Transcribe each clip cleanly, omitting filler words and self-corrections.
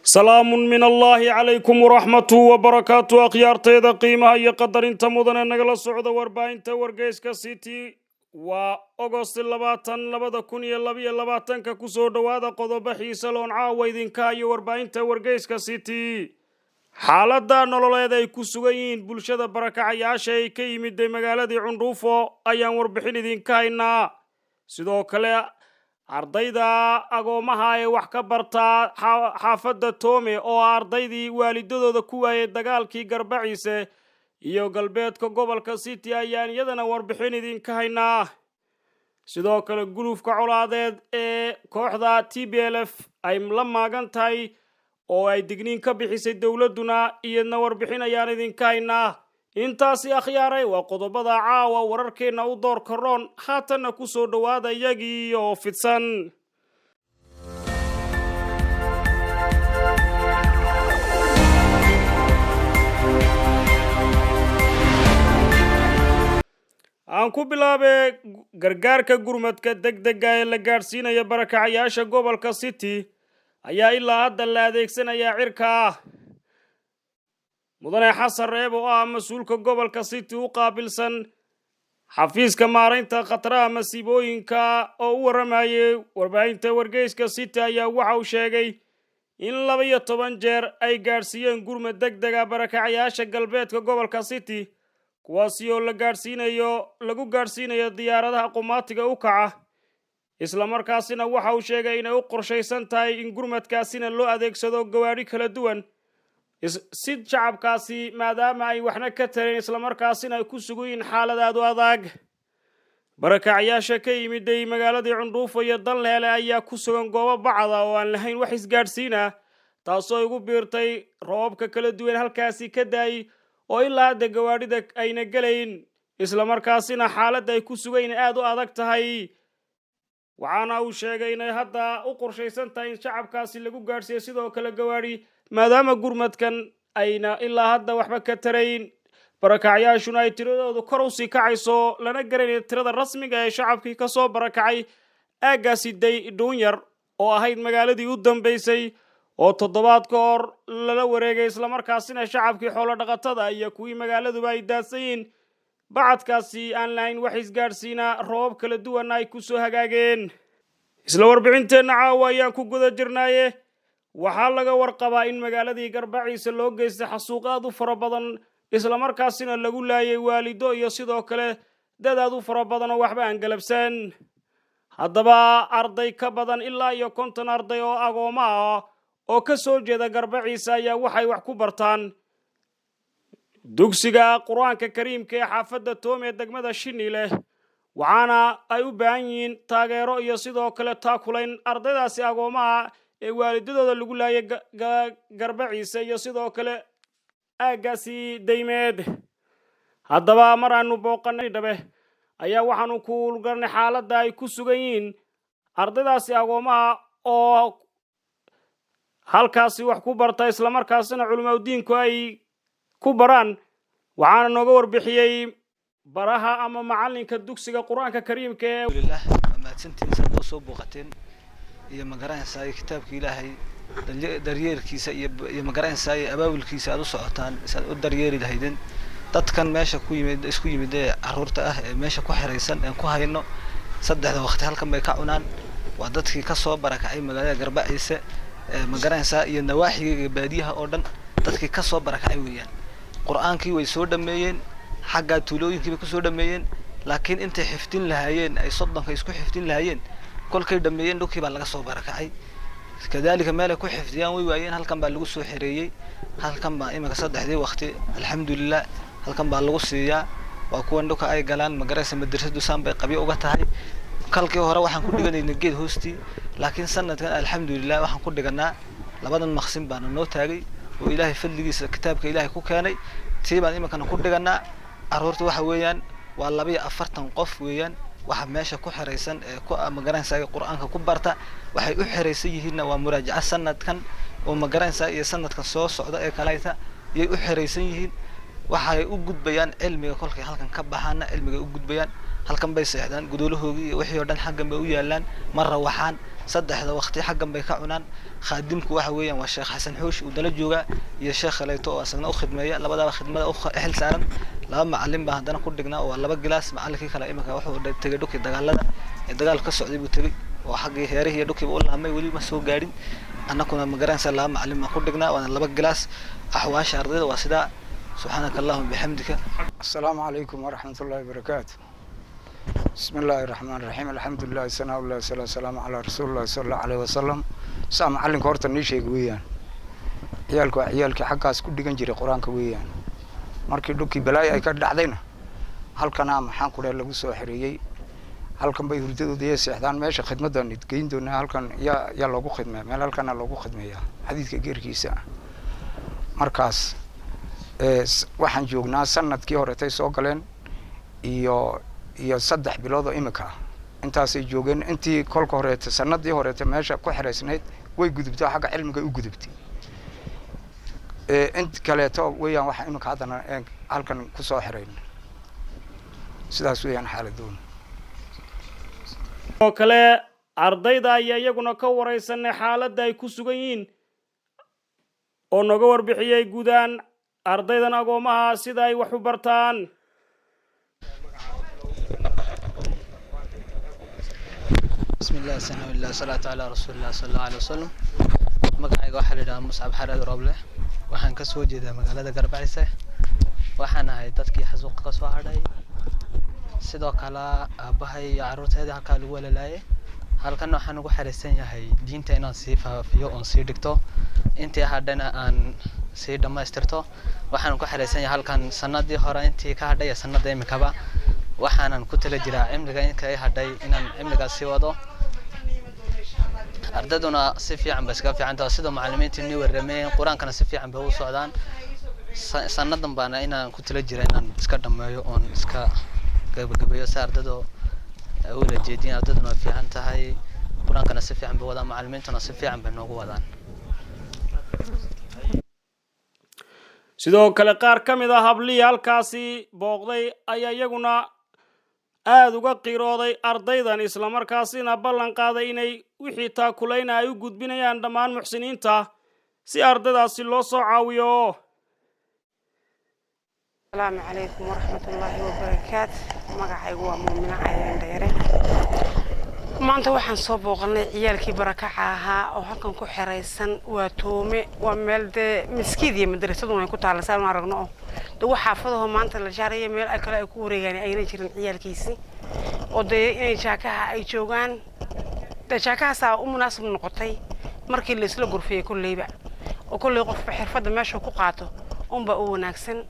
Salaamun min allaahi calaykum waraxmatuhu wabarakaatu. Akhyaarteeda qiimaha iyo qadarinta mudane nagala socda warbaahinta Wargeyska City, waa Ogost 20, 2022-ka. Kusoo dhowaada qodobo xiise loon caawa idinka iyo warbaahinta Wargeyska City. Xaaladda nololeed ay ku sugan yihiin bulshada barakacayaasha ay ka yimiday magaaladii Cundhuufo ayaan warbixin idinka haynaa. Sidoo kale ardayda agoomaha ee wax ka bartaa xaafadda Toome oo ardaydii waalidadooda ku waayay dagaalkii Garbaciise iyo galbeedka gobolka City ayaan iyadana warbixin idinka haynaa. Sidoo kale gulufka colaadeed ee kooxda TPLF ay la maagan tahay oo ay digniin ka bixisay dowladduna, iyadna warbixin ayaan idinka haynaa. Intaasi, akhyaaray, waa qodobada caawa wararkeenna u door karoon. Haatanna ku soo dhowaada iyagii oo fidsan. Aan ku bilaabe, gargaarka gurmadka deg dega ee la gaadhsiinaya barakacayaasha gobolka City ayaa ilaa hadda la adeegsanayaa cirka. Mudane Xasan Reeb oo ah mas-uulka gobolka City u qaabilsan xafiiska maaraynta khataraha masiibooyinka oo u warramayay warbaahinta Wargeyska City ayaa waxa uu sheegay in 12 jeer ay gaadhsiiyeen gurmad deg dega barakacayaasha galbeedka gobolka City, kuwaasi oo la gaadhsiinayo lagu gaadhsiinayo diyaaradaha qumaatiga u kaca. Islamarkaasina waxa uu sheegay inay u qorshaysan tahay in gurmadkaasina loo adeegsado gawaadhi kala duwan si shacabkaasi, maadaama ay waxna ka tareen, islamarkaasina ay ku sugan yihiin xaalad aad u adag. Barakacyaasha ka yimiday magaaladii Cundhuufo iyo Danleele ayaa ku sugan goobo bacda oo aan lahayn wax isgaadhsiina, taasoo igu biirtay roobabka kala duwan halkaasi ka daayay oo ilaa hadda gawaadhida ayna gelayn, islamarkaasina xaaladda ay ku sugan yihiin aada u adag tahay. Waxaana uu sheegay inay hadda u qorshaysan tahay in shacabkaasi lagu gaadhsiiyo sidoo kale gawaadhi, maadaama gurmadkan ayna ilaa hadda waxba ka tarayn, barakacyaashuna ay tiradoodu kor usii kacayso, lana garanayo tirada rasmiga ee shacabkii ka soo barakacay aaggaasi day Dhuunyar oo ahayd magaaladii u dambaysay oo toddobaad ka hor lala wareegay, islamarkaasina shacabkii xoolo dhaqatada iyo kuwii magaaladuba ay daadsan yihiin bacadkaasi aan lahayn wax isgaadhsiina, roobab kala duwanna ay ku soo hagaageen. Isla warbixinteenna caawa ayaan ku guda jirnaaye, waxaa laga warqabaa in magaaladii Garbaciise loo geystay xasuuq aad u fara badan, islamarkaasina lagu laayay waalido iyo sidoo kale dad aad u fara badan oo waxba aan galabsan. Haddaba arday ka badan ilaa iyo 50 arday oo agooma ah oo ka soo jeeda Garbaciise ayaa waxay wax ku bartaan dugsiga Qur-aanka Kariimka ee xaafadda Toome ee degmada Shinile, waxaana ay u baahan yihiin taageero iyo sidoo kale taakulayn ardaydaasi agoomaha ee waalidadooda lagu laayay Garbaciise iyo sidoo kale aaggaasi daymeed. Haddaba mar aanu booqanay dhabe ayaa waxaanu kuulgarnay xaaladda ay ku sugan yihiin ardaydaasi agoomaha oo halkaasi wax ku barta, islamarkaasina culimaudiinku ay ku baraan. Waxaana nooga warbixiyey baraha ama macalinka dugsiga Qur-aanka Kariimka ee Alhamdulillah, waa mahadsantihiin saad noo soo booqateen iyo magaranaysaay kitaabka Ilaahay daryeelkiisa iyo magaranaysaay abaabulkiisa aad u socotaan saad u daryeeli lahaydeen dadkan meesha ku yimid, isku yimid ee carruurta ah ee meesha ku xiraysan een ku hayno. Saddexda waqti halkan bay ka cunaan. Waa dadkii kasoo barakacay magaalada Garbaciise ee magaranaysaa iyo nawaaxiga iyo baadiyaha oo dhan dadkii kasoo barakacay weeyaan. Qur-aankii way soo dhameeyeen, xaggaa tuulooyinkii bay kusoo dhameeyeen, laakiin intay xifdin lahaayeen ay 30-ka isku xifdin lahaayeen kolkay dhameeyeen dhulkii baa laga soo barakacay. Kadaalika meel ay ku xifdiyaan way waayeen. Halkan baa lagu soo xereeyey. Halkan baa iminka saddexdii waqti, alxamdulilah, halkan baa lagu siiyaa. Waa kuwan dhulka ay galaan, magaraysa. Madrasadu saan bay qabyo uga tahay. Kalkii hore waxaan ku dhiganaynay geed hoostii, laakiin sanadkan, alxamdulilah, waxaan ku dhiganaa labadan maqsin baana noo taagay oo Ilaahay fadligiisa kitaabka Ilaahay ku keenay. Tii baan iminkana ku dhiganaa. Carruurta waxa weeyaan waa 42 qof weeyaan waxa meesha ku xiraysan ee ku magaranaysaa Qur-aanka ku barta. Waxay u xiraysan yihiinna waa muraajaca sanadkan oo magaranaysaa iyo sanadkan soo socda ee kalayta iyay u xiraysan yihiin. Waxay u gudbayaan cilmiga kolkay halkan ka baxaana, cilmigay u gudbayaan. Halkan bay seexdaan, gudoolahoogii iyo wixii oo dhan xaggan bay u yaalaan. Ma rawaxaan, saddexda waqti xaggan bay ka cunaan. Khaadimku waxa weeyaan waa Sheekh Xasan Xuush, uu dala joogaa, iyo sheekh kaleeto oo asagna u khidmeeya. Labadaba khidmada u xil saaran. Laba macalin baa haddana ku dhignaa oo waa laba gilaas. Macalinkii kale iminka wuxuu tegay dhulkii dagaalada ee dagaalka ka socday buu tegay, oo xaggii heerihii iyo dhulkiiba u laamay, weli ma soo gaadhin. Annakuna ma garanaysaa, laba macalin baan ku dhignaa, waana laba gilaas. Axwaasha ardayda waa sidaa. Subxaanaka allahuma bixamdika. السلام عليكم ورحمة الله وبركاته. بسم الله الرحمن الرحيم، الحمد لله، ثناء الله، والصلاة والسلام على رسول الله صلى الله عليه وسلم. Saa macallinka horta nii sheega weeyaan, ciyaalku waa ciyaalkii xaggaas ku dhigan jiray Qur-aanka weeyaan. Markii dhulkii balaayo ay ka dhacdayna, halkanaa maxaan ku dhahay lagu soo xereeyey. Halkan bay hurdadooda iyo seexdaan. Meesha khidmadaan geyn doonaa halkan yaa loogu khidmeeya, meel halkana loogu khidmeeyaa xadiidka geerkiisa. Markaas waxaan joognaa sanadkii horetay soo galeen iyo 3 bilood oo imika ah intaasay joogeen. Intii kolka horeete, sanadii horeete meesha ku xereysnayd way gudubtay, xagga cilmiga u gudubtay. Int kaleeto weeyaan waxa imika haddana halkan kusoo xereyn. Sidaas weeyaan xaaladoona. Oo kale ardayda ayaa iyaguna ka wareysanay xaaladda ay ku sugan yihiin, oo noga warbixiyey guudaan ardaydan agoomaha sida ay wax u bartaan. بسم الله، الحمد لله، الصلاة على رسول الله صلى الله عليه وسلم. Magacayga waxaa la yidhahaa Muscab Xareed Roble. Waxaan kasoo jeedaa magaalada Garbacise. Waxaan ahay dadkii xasuuqa kasoo hadhay. Sidoo kale aabbahay iyo carruurteedii halkaa lagu walalaayay. Halkan waxaan ugu xeraysan yahay diinta inaan sii faafiyo oon sii dhigto, intii hadhana aan sii dhammaystirto. Waxaan ku xeraysan yahay halkan sanadii hore intii ka hadhay iyo sanada imikaba. Waxaanan ku tala jiraa cimriga inka i hadhay inaan cimrigaas sii wado. Ardayduna si fiican bay iskaga fiican tahay, sida macallimiinta nii warrameen. Qur-aankana si fiican bay u socdaan. Sanadan baana inaan ku tala jira inaan iska dhammeeyo oon iska gabagabeeyo si ardaydu ay u wada jeediyeen. Ardayduna way fiican tahay, qur-aankana si fiican bay wadaan, macallimiintuna si fiican bay noogu wadaan. Sidoo kale qaar ka mid ah hablihii halkaasi booqday ayaa iyaguna aada uga qiirooday ardaydan, islamarkaasina ballan qaaday inay wixii taakulayna ay u gudbinayaan dhammaan muxsiniinta si ardaydaasi loo soo caawiyo. Asalaamu calaykum waraxmatullaahi wabarakaat. Magacaygu waa Muumino Cayeen Dheere. Maanta waxaan soo booqanay ciyaalkii barakaca ahaa oo halkan ku xeraysan. Waa Toome, waa meel dee miskiid iyo madrasaduna ay ku taalla saan aragno, oo de wax xaafadaho maanta la jaaraya meel ay kale ay ku wareegaan ayna jirin. Ciyaalkiisii oo dee inay jaakaha ay joogaan, dee jaakahaasaa u munaasib noqotay markii laisla gorfiyey kolleyba, oo kolley qofba xirfadda meesha ku qaato unbaa u wanaagsan.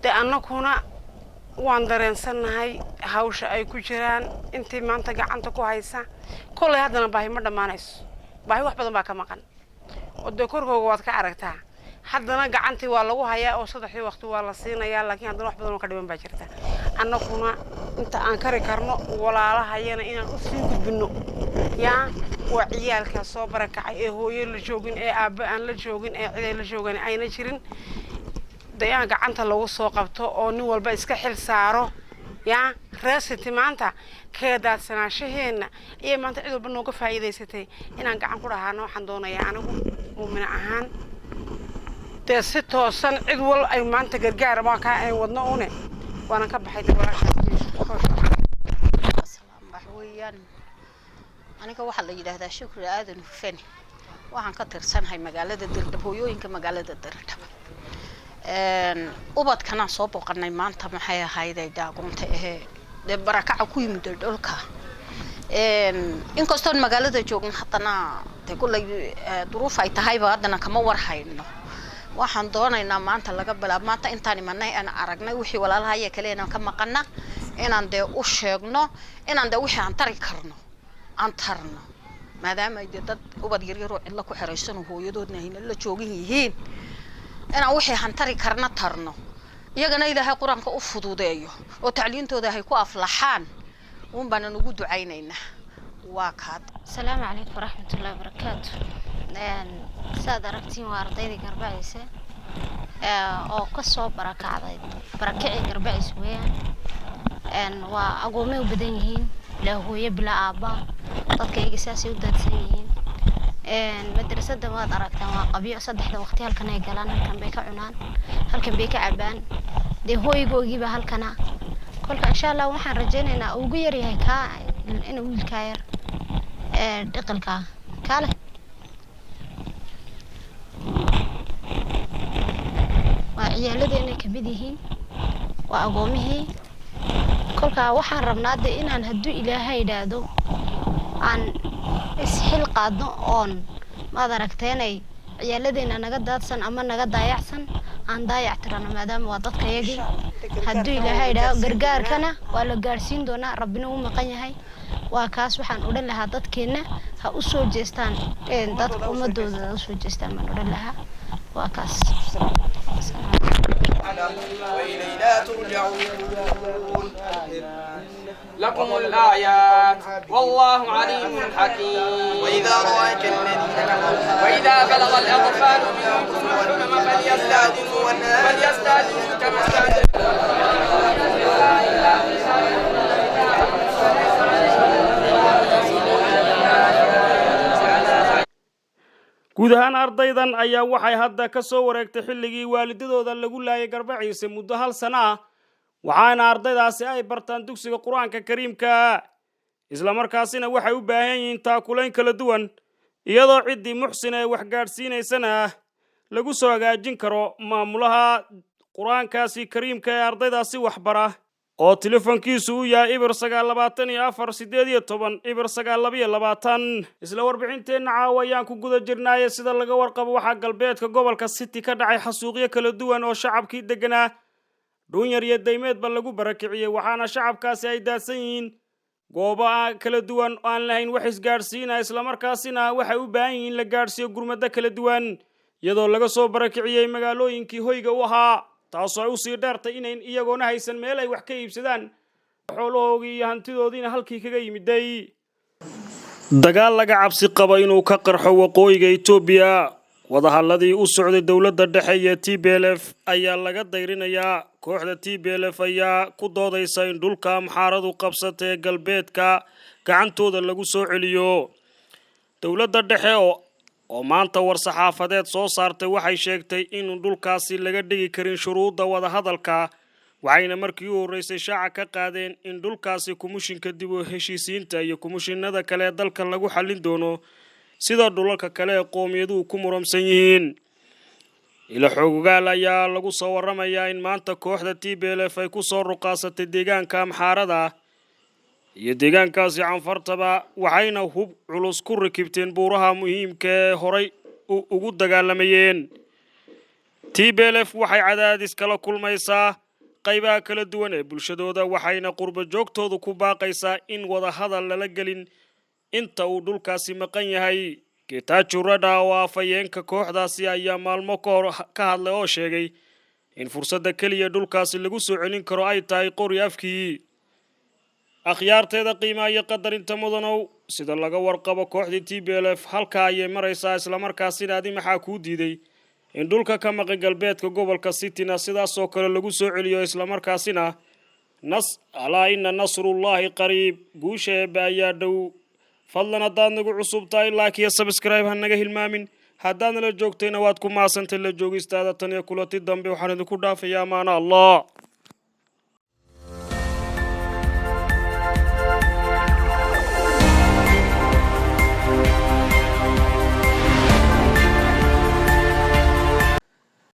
De annaguna waan dareensannahay hawsha ay ku jiraan intii maanta gacanta ku haysa. Kolley haddana baahi ma dhammaanayso, baahi wax badan baa ka maqan, oo dee korkooga waad ka aragtaa. Haddana gacantii waa lagu hayaa oo saddexdii waqti waa la siinayaa, laakiin haddana wax badan oo ka dhiman baa jirta. Annaguna inta aan kari karno walaalahayana inaan u sii gudbinno yaa waa ciyaalka soo barakacay ee hooyo la joogin, ee aabbe aan la joogin, ee ciday la joogan ayna jirin, dayaan gacanta lagu soo qabto oo nin walba iska xil saaro. Yaa reesiti maanta kaga daadsanaashaheenna ayay maanta cid walba nooga faa'iidaysatay inaan gacan ku dhahaano. Waxaan doonayaa anigu muumina ahaan dee si toosan cid wal ay maanta gargaar waa kaa ay wadno une waanan ka baxay dee walaashaas. Wax weeyaan, aniga waxaa la yidhaahdaa Shukri Aadan Hufane. Waxaan ka tirsanahay magaalada Dirdhab, hooyooyinka magaalada Dirdhab. Ubadkanaan soo booqanay maanta maxay ahayday daagoonta ahee dee barakaca ku yimid dhulka. Inkastoon magaalada joogno, haddana dee kulley duruuf ay tahayba haddana kama war hayno. Waxaan doonaynaa maanta laga bilaabo maanta intaan imanay aan aragnay wixii walaalahaya kale inaan ka maqana, inaan dee u sheegno, inaan dee wixii aan tari karno aan tarno, maadaama ay dee dad ubad yaryar oo cidlo ku xeraysan oo hooyadoodna ayna la joogin yihiin, inaan wixii aan tari karna tarno, iyagana Ilaahay Qur-aanka u fududeeyo oo tacliintooda ay ku aflaxaan uun baanan ugu ducaynaynaa. Waa kaad. Asalaamu calaykum waraxmatullahi wabarakaatu. Saad aragtiin waa ardaydii Garbacaysa. Oo kasoo barakacday barakicii Garbaciis weeyaan. Waa agoomay u badan yihiin, bilaa hooyo, bilaa aabba. Dadka iyaga saasay u daadsan yihiin. Madrasada waad aragtaan, waa qabyo. Saddexda waqti halkan ay galaan, halkan bay ka cunaan, halkan bay ka cabaan. Dee hooygoogiiba halkana. Kolka insha Allah waxaan rajaynaynaa ugu yaryahay kaa inuu wiilkaa yar ee dhiqilkaa kaale. Waa ciyaaladeena kamid yihiin, waa agoomihii. Kolka waxaan rabnaa de inaan hadduu Ilaahay idhaahdo aan isxil qaadno oon maad aragteenay ciyaaladeena naga daadsan ama naga daayacsan aan daayac tirano, maadaama waa dadka yagii. Hadduu Ilaahay idhaahdo gargaarkana waa la gaadhsiin doonaa, Rabbina wuu maqan yahay. Waa kaas. Waxaan odhan lahaa dadkeenna ha u soo jeestaan, dadka ummadooda ha usoo jeestaan baan odhan lahaa. Waa kaas. وإلينا ترجعون. لكم الآيات والله عليم حكيم. وإذا رآك الذين كفروا وإذا بلغ الأطفال منكم الحلم فليستأذنوا كما استأذن. Guud ahaan ardaydan ayaa waxay hadda ka soo wareegtay xilligii waalidadooda lagu laayay Garbaciise muddo hal sano ah, waxaana ardaydaasi ay bartaan dugsiga Qur-aanka Kariimka, islamarkaasina waxay u baahan yihiin taakulayn kala duwan, iyadoo ciddii muxsin ee wax gaadhsiinaysana lagu soo hagaajin karo maamulaha Qur-aankaasi Kariimka ee ardaydaasi waxbara, oo telefoonkiisu uu yahay 0924 18 09 22. Isla warbixinteenna caawa ayaan ku guda jirnaaye, sida laga warqabo waxaa galbeedka gobolka City ka dhacay xasuuqyo kala duwan oo shacabkii deganaa Dhuunyar iyo Daymeedba lagu barakiciyey, waxaana shacabkaasi ay daadsan yihiin goobo kala duwan oo aan lahayn wax isgaadhsiina, islamarkaasina waxay u baahan yihiin la gaadhsiiyo gurmado kala duwan, iyadoo laga soo barakiciyey magaalooyinkii hoyga u ahaa, taasoo ay usii dheertay inayn iyagoona haysan meel ay wax ka iibsadaan, xoolahoogii iyo hantidoodiina halkii kaga yimiday. Dagaal laga cabsi qabo inuu ka qarxo waqooyiga Etoobiya, wadahadladii u socday dowladda dhexe iyo TPLF ayaa laga dayrinayaa. Kooxda TPLF ayaa ku doodaysa in dhulka Amxaaradu qabsata ee galbeedka gacantooda lagu soo celiyo. Dowladda dhexe oo maanta war-saxaafadeed soo saartay waxay sheegtay inuu dhulkaasi laga dhigi karin shuruudda wadahadalka, waxayna markii u horreysay shaaca ka qaadeen in dhulkaasi kumushinka dib u heshiisiinta iyo kumushinada kale ee dalka lagu xallin doono, sida dhulalka kale ee qowmiyaduhu ku muramsan yihiin. Ila xoogogaal ayaa lagu soo warramayaa in maanta kooxda TPLF ay ku soo ruqaasatay deegaanka Amxaarada iyo deegaankaasi Canfartaba, waxayna hub culus ku rakibteen buuraha muhiimka ee horay ugu dagaalamayeen. TPLF waxay cadaadis kala kulmaysaa qaybaha kala duwan ee bulshadooda, waxayna qurbo joogtoodu ku baaqaysaa in wadahadal lala gelin inta uu dhulkaasi maqan yahay. Getachew Reda oo afhayeenka kooxdaasi ayaa maalmo ka hor ka hadlay oo sheegay in fursadda keliya dhulkaasi lagu soo celin karo ay tahay qori afkii. Akhyaarteeda qiimaha iyo qadarinta mudanow, sida laga warqabo kooxdii TPLF halkaa ayay maraysaa, islamarkaasina adi maxaa kuu diiday in dhulka ka maqan galbeedka gobolka Cityna sidaasoo kale lagu soo celiyo? Islamarkaasina nas alaa ina nasrullaahi qariib, guusha Eebbe ayaa dhow. Fadlan haddaad nagu cusub tahay like iyo subscribe ha naga hilmaamin. Haddaad nala joogtayna waad ku maasantay la joogistaada. Tan iyo kulanti dambe waxaan idinku dhaafayaa amaana Allah.